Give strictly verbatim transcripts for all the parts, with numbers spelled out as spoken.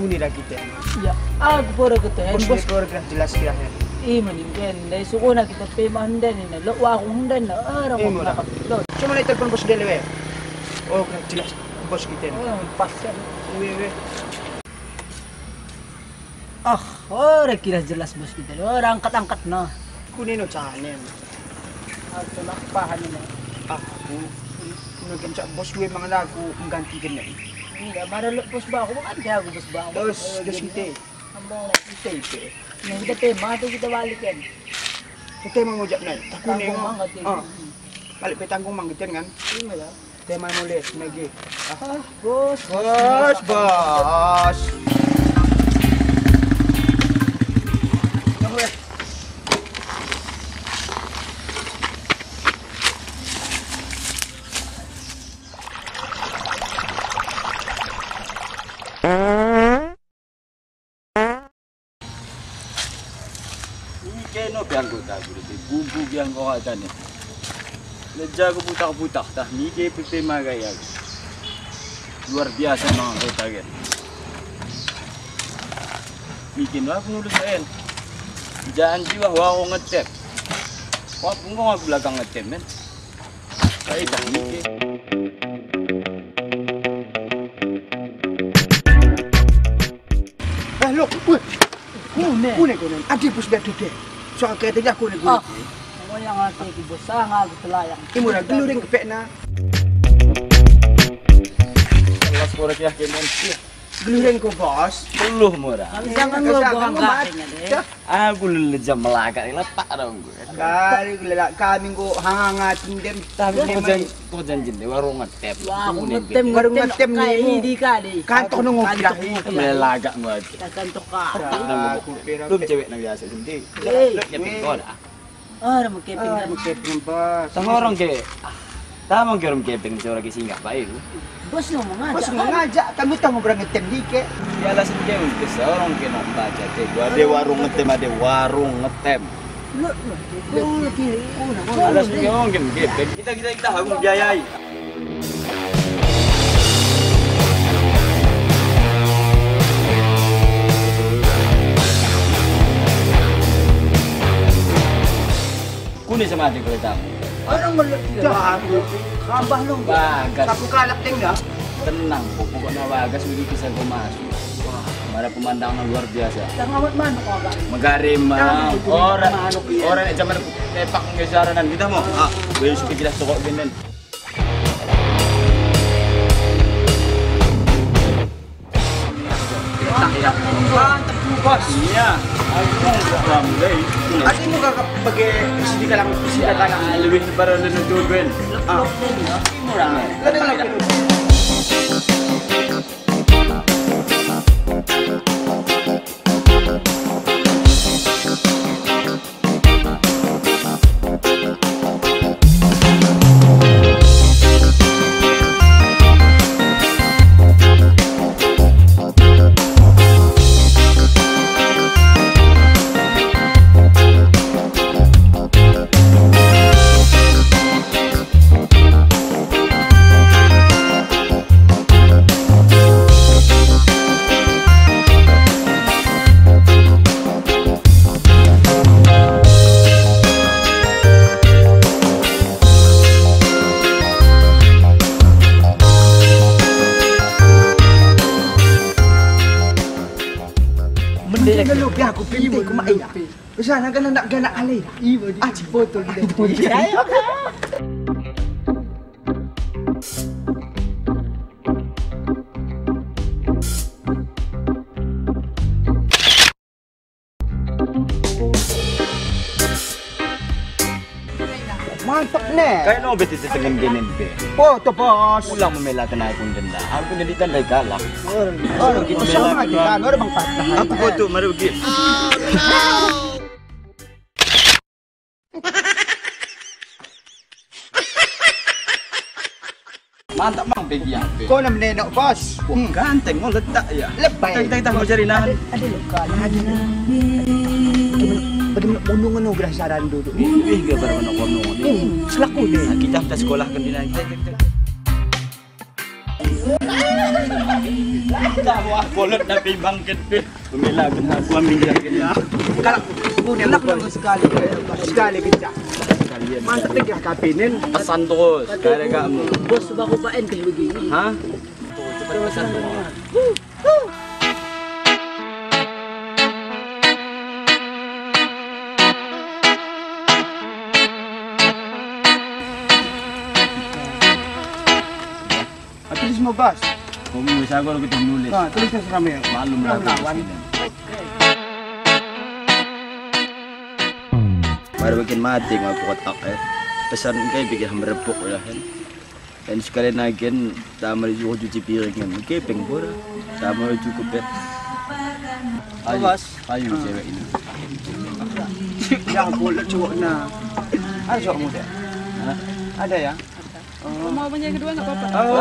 Uni ra kita. Iya, aku pe ora ketahen, Bos. Bos, ora jelas kira-kira. Ih, mending kan, ndai sukuna kita pe mah ndai ni, lo warung ndai na, ora. Ih, mau murah. Makan, lo. Cuma ndai telepon Bos Dele we. Oh, jelas Bos kita ni. Oh, pas kan. Weh, weh. Ah, ora kira jelas Bos kita. Ora angkat-angkatna. Kunino canen. Aku nak pahan ini. Aku, mungkin cak Bos we mangan aku mengganti kene. Enggak, mara lo Bos baku, kan dia aku Bos baku. Bos, Bos kita. Ambang kita itu. Yang kita tema tu kita balik kan. Kita mau ngojak nai. Takut nih. Tanggung mang kata. Ah. Balik pe tanggung mang kita kan. Iya, ya. Tema mulai lagi. Ah, Bos. Bos, Bos. Nike no pe anggota ku, bumbu pe anggota ni. Leja ku putar-putar, tah nike pe pe magai aku. Luar biasa memang anggota kan. Nike no aku nulus en. Janji wah warung ngetem. Wah bungkong aku belakang ngetem men. Eh, lo, weh. Kune. Kune, kune. Adi Bos biar dede. Soal kete ja kune, kune. Ah. Moyang ate ku Bos, sanga aku telayang. Imo ra, geluh deng kepekna. Jelas korek ya, kemen. Geluh deng ko, Bos. Geluh mo ra. Kami jangan lo buang kepekna deh. Aku lele jam melakat, lepak dong gue. Kari lelak kami enggo hangat ndem. Tapi ko jan-, ko janji ndai warung ngetem. Warung ngetem, warung ngetem kai ni. Idi kade. Kantor nunggu kira. Lelagak nggo. Kantor ka. Belum cewek na biasa sendiri. Eh. Keping ko dah. Oh, orang keping, orang keping, Bos. Tang orang ke. Tama nggerum keping seorang ke singgah bae lu. Bos no mengajak. Bos mengajak, kami tamu berang ngetem dike. Ya, alas engke, Bos, orang ke nak baca te. Ade warung ngetem, ade warung ngetem. Lo, lo, lo, lo, lo, lo. Alas engke, orang ke keping. Kita, kita, kita harus biayai. Kune sama ade keretamu. Orang meledak. Tambah lo. Bagas. Aku kalak deng dah. Tenang, pokokna Bagas begi kisah ko masuk. Wah, mara pemandangan luar biasa. Tang awet manuk agak. Megare mang. Ora, ora nek zaman tepak ngesaranan kita mo. Ah, besok kita tokok genen. Mantap, Bos. Iya. Aku mau ke Bambey. Adi muka ke bage sidi kalang, sidi kalang. Lebih bar lenu tuben. Ah. Murah. Lebih lagi. Mendele aku pintu kuma iya. Sana kan anak ganak alai. Aci foto kita. Mantap ne. Kai no beti setengen genen be. Foto, Bos. Ulang memela kena aku denda. Aku jadi tandai galak. Oh, kita sama kita, ora bang patah. Aku foto mari begi. Mantap, Bang, begi ape? Ko na menenok, Bos. Wah, ganteng, mo letak ya. Lebay. Kita, kita, kita mau cari nahan. Ada, ada luka. Bagaimana unung anu gerah saran dulu. Ih, ih, gak pada menok unung. Ih, selaku deh. Nah, kita minta sekolah ke dina. Kita, kita, kita. Wah, kolot tapi bangkit pe. Pemela kena aku ambil dia kena. Kalau aku ni enak dong sekali. Sekali kecak. Mantap deh, tapi nen. Pesan terus, gara kamu. Bos, coba ku paen teh begini. Hah? Coba pesan terus. Ah, tulis mo, Bos. Komu bisa gua kita nulis. Ah, tulis na serame. Malum lah, lawan. Baru bikin mati mau kotak, eh. Pesan kai bikin hamrepok lah, kan. En sekali nai en, tama di cuci piring en. Kepeng pura. Tama di cukup, eh. Ayo, awas. Ayo, cewek ini. Ya, aku lihat cowoknya. Ada cowok muda? Hah? Ada ya? Oh. Mau punya kedua nggak apa-apa. Oh.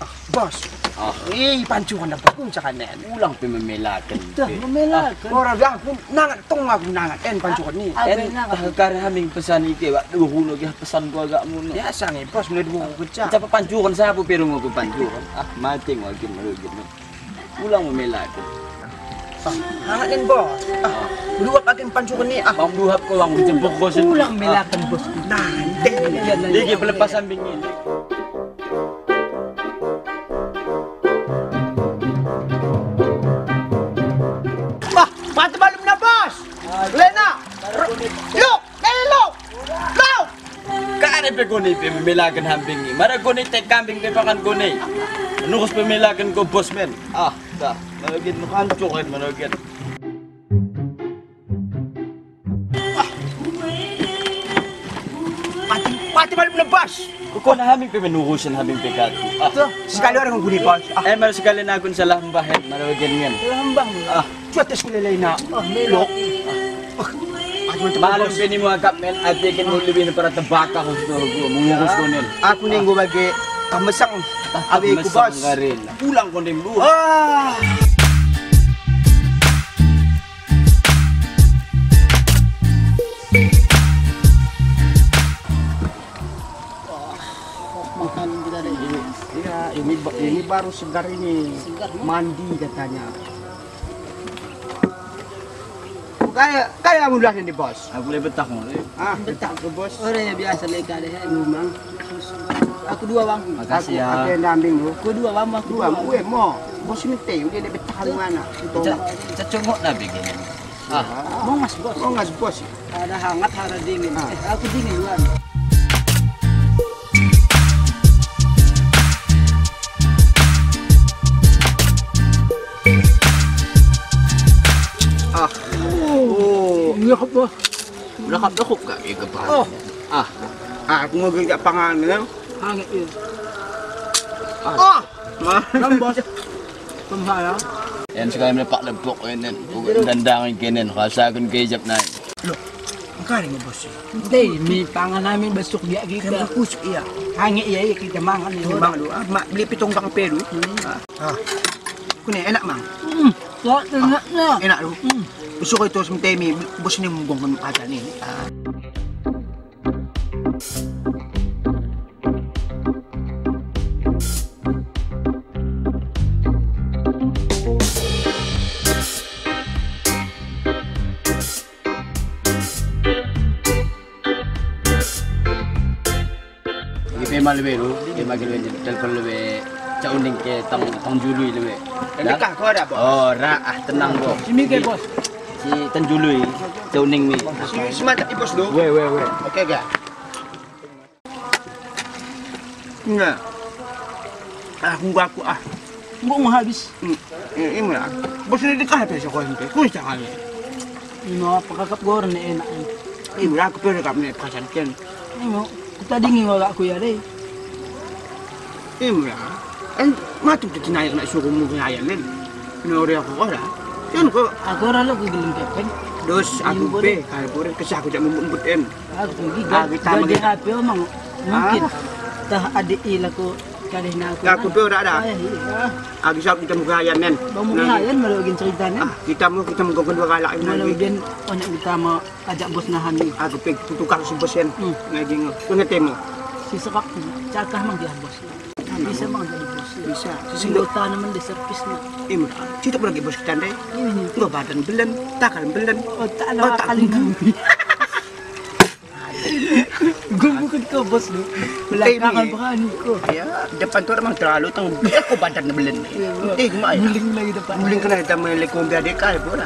Ah, Bos. Ah. Eh, pancuran dapat kuncakan en. Ulang pe memelaken. Dah, memelaken. Ah, ora dah, aku nangat tong aku nangat en pancuran ni. En, nangat. Ah, kar haming pesan ike, wak, dua huno ke pesan ku agak muno. Ya, sang, eh, Bos, mulai dua ku kecak. Capa pancuran, sapa pe rungu ku pancuran. Ah, mati ngwakin merugi. Ulang memelaken. Ah, hangat en, Bos. Ah, luap agen pancuran ni, ah. Bang duhap ko, bang jempuk, Bos. Ulang melaken, Bos. Nah, deh. Dia pelepasan bingin. Wah, mantap balum na, Bos. Lena. Yuk, lelo. Lau. Kade pe gone pe memelaken hambing i. Mara gone te kambing pe pakan gone. Nurus pemelaken ko, Bos, men. Ah, dah. Mara gen hancur en, mara gen. Pati, pati malem lebas. Kukona hami pe menurusen hami pe katu. Ah. Tuh, sekali orang guni, Bos. Ah. Eh, mara sekali nakun salah mbah, eh, mara gen ngen. Salah mbah. Ah. Cuat es kulelena. Ah, melok. Ah. Malem pe ni muakap, men, ate ken mu lebih para tebaka khusus gua, mengurus konen. Aku nenggo bage kamesang. Awe ku, Bos. Pulang konen dulu. Ah. Wah, makan kita deh. Iya, ini ba-, ini baru segar ini. Segar, no? Mandi katanya. Kaya, kaya mudah ini, Bos. Aku lebih betah, no, eh. Ah, betah ke, Bos. Ore biasa leka deh, eh, memang. Aku dua, Bang. Makasih ya. Aku, aku yang damping, bro. Aku dua, Bang, aku dua. Dua, gue mau. Bos ini teh, udah lebih betah mana? Cecongok nabi gini. Ah, mongas, Bos. Mongas, Bos. Ada hangat, ada dingin. Ah. Eh, aku dingin duluan. Ah. Oh. Ini apa, Bos? Udah kap, udah kap gak, ya, kepala. Oh. Ah. Ah, aku mau gak pangan, ya. Hangat, iya. Ah. Ah. Lambas. Pemahal. En sekali melepak lepok en, en. Dandang kenen, rasaken kejap nai. Loh, engkari nge, Bos? Dei, mi pangan nami besuk dia kita. Kami kusuk, iya. Hangat, iya, iya, kita mangan, iya. Mangan lu, ah, mak beli pitong bang pe lu. Hmm. Ah. Ah. Kune enak, Mang. Hmm, kuat enak, nah. Enak lu. Hmm. Besuk itu sementemi, Bos ini mugong kan ada nih. Ah. Ipe mal be lu, ipe mal be lu, telpon lu be, Cak Uning ke tang, tang Jului lu be. Dekah ko ada, Bos? Oh, ra, ah, tenang ko. Sini ke, Bos. Si Tanjului, Cak Uning mi. Si, si mantap i Bos do. We, we, we. Oke, ga? Nggak. Ah, nggak aku, ah. Nggak mau habis. Hmm, i, i mula. Bos ini dekah pe sekolah ini. Kunci kali. Ino apa kakap goreng enak. I mula aku pe dekap ni pasan ken. Ino, kutadingi wala aku ya deh. Imra, en matu te tinayak nak suruh mu ngayan en. Nore aku ora. Ken ko. Aku ora lo kugelem kepeng. Dos aku pe, kal bore kesah ku jak mumut-mut en. Aku gigal. Ah, kita gaji mungkin. H P omang. Mungkin. Ah. Tah adik i lako kalih na aku. Aku pe ora ada. Ah, iya. Aku sahap kita mu ngayan en. Bang mu ngayan malu gin cerita en. Ah, kita mu, kita mu kau kedua galak lagi. Malu gin onek kita mau ajak bos nahan ni. Aku pe tukang si bos en. Hmm. Ngai gin. Pengetemu. Si sekap cakah mang dia bos. Bisa mang jadi bos. Bisa. Sisi anggota namen di servisna. Ima, cocok lagi bos kita ndai. Ini. Nggo badan belen, takal belen. Otak na akal. Gua bukan kau bos lu. Belakangan berani kau. Ya, depan tu orang terlalu tang. Biar kau badan belen. Eh, gimana? Guling lagi depan. Guling kena hitam lagi kombi adek kau, bola.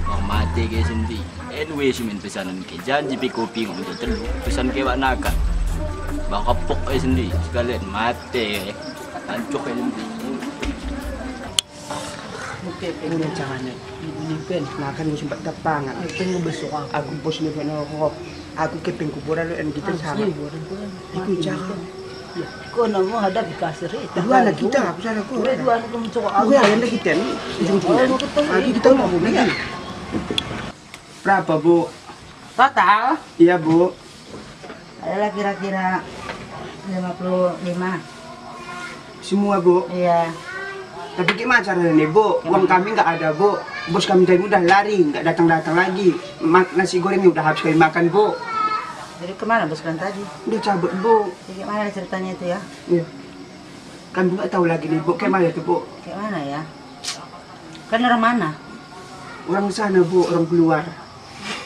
Wah, mate ke sendi. Anyway, si min pesanen ke janji pe kopi nggo untuk tellu, pesan ke wak naka. Bakapok ai sendi, sekalian mate. Ancok ai sendi. Oke, oke. Udah jangan ya. Ini pen. Makan musim pat tapangan. Aku besok aku. Aku bos ni pen rokok. Aku kepeng kuburan lu en kita sama. Aku jangan. Kau nemu hadap di kasir itu. Dua anak kita, aku sana kau. Dua anak kamu cokok. Dua anak kita ni. Ujung-ujungnya. Aku kita mau lagi. Berapa, Bu? Total? Iya, Bu. Adalah kira-kira lima puluh lima. Semua, Bu? Iya. Tapi gimana caranya nih, Bu? Uang kami nggak ada, Bu. Bos kami tadi udah lari, nggak datang-datang lagi. Ma-, nasi gorengnya udah habis kami makan, Bu. Jadi kemana bos kalian tadi? Udah cabut, Bu. Jadi gimana ceritanya itu ya? Iya. Kami nggak tahu lagi nih, Bu. Kayak mana itu, Bu? Kayak mana ya? Kan orang mana? Orang sana, Bu, orang keluar.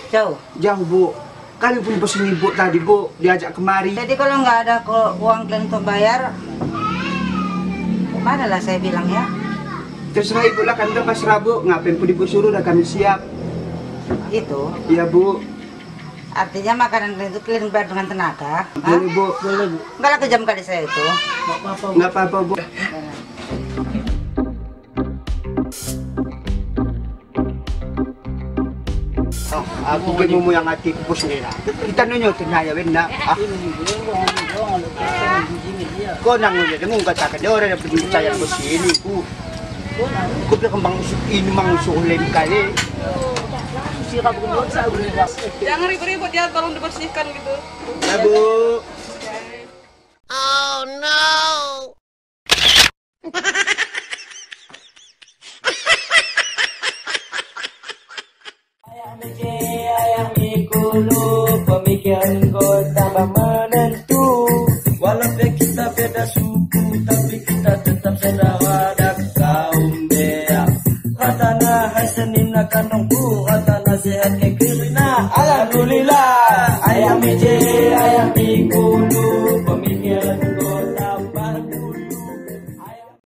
Jauh? Jauh, Bu. Kami pun pesan Ibu tadi, Bu, diajak kemari. Jadi kalau nggak ada ko-, uang kalian untuk bayar, kemana lah saya bilang ya? Terserah Ibu lah, kami udah pasrah, Bu. Ngapain pun Ibu suruh, udah kami siap. Itu? Iya, Bu. Artinya makanan kalian itu kalian bayar dengan tenaga? Boleh, Bu. Boleh, Bu. Nggak lah kejam kali saya itu. Nggak apa-apa, Bu. Nggak apa-apa, Bu. Oh, aku ke mumu yang ati ku bos nera. Kita nunyo tenaya wenna. Ah. Kau nang udah demu katakan dia orang yang percaya bos ini ku. Ku bilang kembang usuk ini mang usuk lem kali. Jangan ribut-ribut ya, tolong dibersihkan gitu. Ya, Bu. Oh no. Ayah mikir, ayah mikulu, pemikiranku tambah menentu. Walau pe kita beda suku, tapi kita tetap saudara dan kaum bea. Ratana hai senina kandungku, ratana